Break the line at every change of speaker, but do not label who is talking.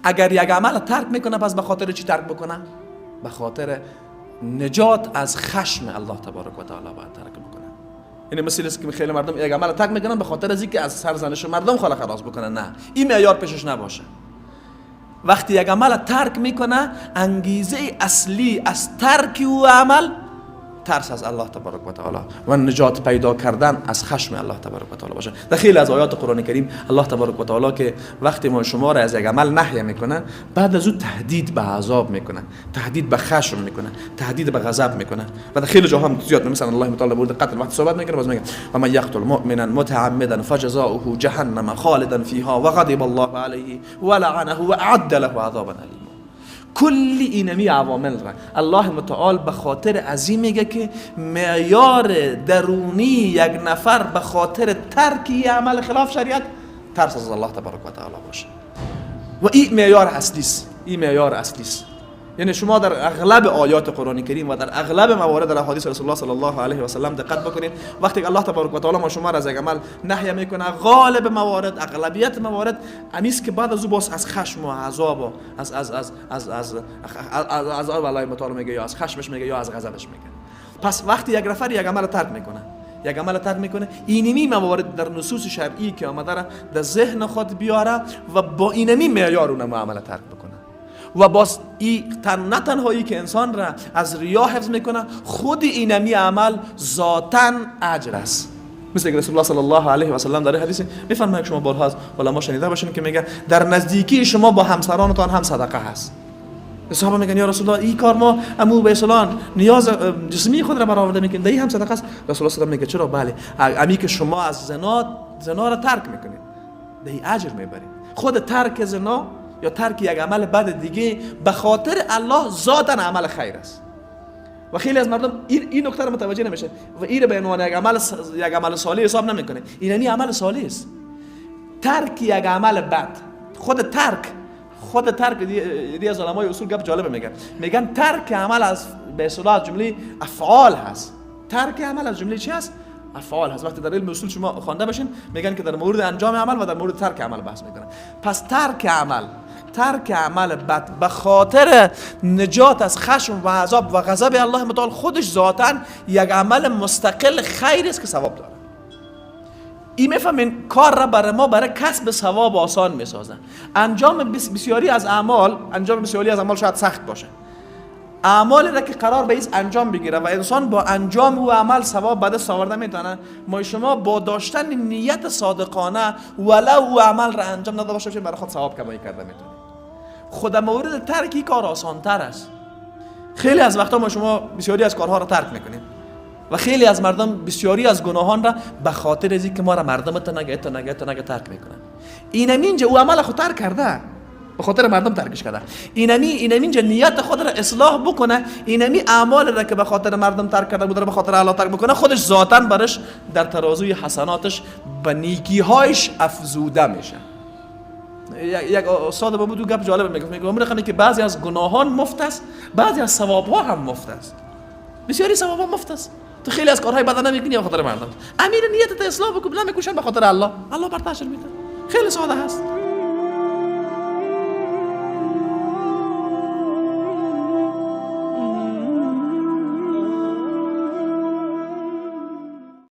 اگر یک عمل ترک میکنه پس به خاطر چی ترک بکنه؟ به خاطر نجات از خشم الله تبارک و تعالی باید ترک بکنه. یعنی مثل است که خیلی مردم یک عمل ترک میکنن به خاطر از اینکه از سرزنش مردم خلا خلاص بکنن. نه، این معیار پیشش نباشه. وقتی یک عمل ترک میکنه، انگیزه اصلی از ترک او عمل ترس از الله تبارک و تعالی و نجات پیدا کردن از خشم الله تبارک و تعالی باشه. در خیلی از آیات قرآن کریم الله تبارک و تعالی که وقتی ما شما را از یک عمل نهی میکنه، بعد از او تهدید به عذاب میکنه، تهدید به خشم میکنه، تهدید به غضب میکنه. و در خیلی جاها هم زیاد، مثلا الله متعال مورد قتل وقتی صحبت میکنه باز میگه و من یقتل مؤمنا متعمدا فجزاؤه جهنم خالدا فیها و غضب الله علیه و لعنه و اعد له عذابا الیما. کلی اینمی عوامل را الله متعال به خاطر از این میگه که معیار درونی یک نفر به خاطر ترک عمل خلاف شریعت ترس از الله تبارک و تعالی باشه. و این معیار اصلی است، این معیار اصلی است. یعنی شما در اغلب آیات قرآن کریم و در اغلب موارد در احادیث رسول الله صلی الله علیه و سلم دقت بکنید، وقتی که الله تبارک و تعالی ما شما را از یک عمل نهی میکنه، غالب موارد، اغلبیت موارد امیست که بعد از او باز از خشم و عذاب و از از از از از از عذاب الله متعال میگه، یا از خشمش میگه، یا از غضبش میگه. پس وقتی یک نفر یک عمل ترک میکنه، یک عمل ترک میکنه، اینمی موارد در نصوص شرعی که آمده را در ذهن خود بیاره و با اینمی معیار اون عمل ترک بکنه. و باز ای نه تنهایی که انسان را از ریا حفظ میکنه، خود اینمی عمل ذاتاً اجر است. مثل که رسول الله صلی الله علیه و سلم در حدیث میفرماید، شما بارها از علما شنیده باشین که میگه در نزدیکی شما با همسرانتان هم صدقه هست. صحابه میگن یا رسول الله این کار ما امو به اصطلاح نیاز جسمی خود را برآورده میکنیم، در این هم صدقه است. رسول الله صلی الله علیه و میگه چرا؟ بله، امی که شما از زنا را ترک میکنید در این اجر میبرید. خود ترک زنا یا ترک یک عمل بد دیگه به خاطر الله ذاتاً عمل خیر است. و خیلی از مردم این نکته رو متوجه نمیشه و این به عنوان یک عمل صالح حساب نمیکنه. این یعنی عمل صالح است. ترک یک عمل بد، خود ترک دی از علمای اصول گپ جالب میگن، میگن ترک عمل از به اصطلاح از جمله افعال هست. ترک عمل از جمله چی هست؟ افعال هست. وقتی در علم اصول شما خوانده باشین میگن که در مورد انجام عمل و در مورد ترک عمل بحث میکنن. پس ترک عمل بد به خاطر نجات از خشم و عذاب و غضب الله متعال خودش ذاتاً یک عمل مستقل خیر است که ثواب داره. این میفهمین کار را برای ما برای کسب ثواب آسان میسازه. انجام بسیاری از اعمال شاید سخت باشه. اعمالی را که قرار به ایست انجام بگیره و انسان با انجام او عمل ثواب به دست آورده میتونه، ما شما با داشتن نیت صادقانه ولو او عمل را انجام نداده باشه برای خود ثواب کمایی کرده میتونه. خود مورد ترک کار آسان تر است. خیلی از وقتا ما شما بسیاری از کارها را ترک میکنیم و خیلی از مردم بسیاری از گناهان را به خاطر از اینکه ما را مردم تا نگه ترک میکنن. اینم اینجا او عمل خود ترک کرده، به خاطر مردم ترکش کرده. اینمی اینجا نیت خود را اصلاح بکنه، اینمی اعمال را که به خاطر مردم ترک کرده بود را به خاطر الله ترک بکنه، خودش ذاتاً برش در ترازوی حسناتش به نیکیهایش افزوده میشه. یک استاد با بود گپ جالب میگفت، میگه عمر که بعضی از گناهان مفت است، بعضی از ثوابها هم مفت است. بسیاری ثوابها مفت است. تو خیلی از کارهای بدن نمیکنی به خاطر مردم. امیر نیتت اصلاح بکن، نمیکوشن به خاطر الله، الله بر اجر میده. خیلی ساده هست.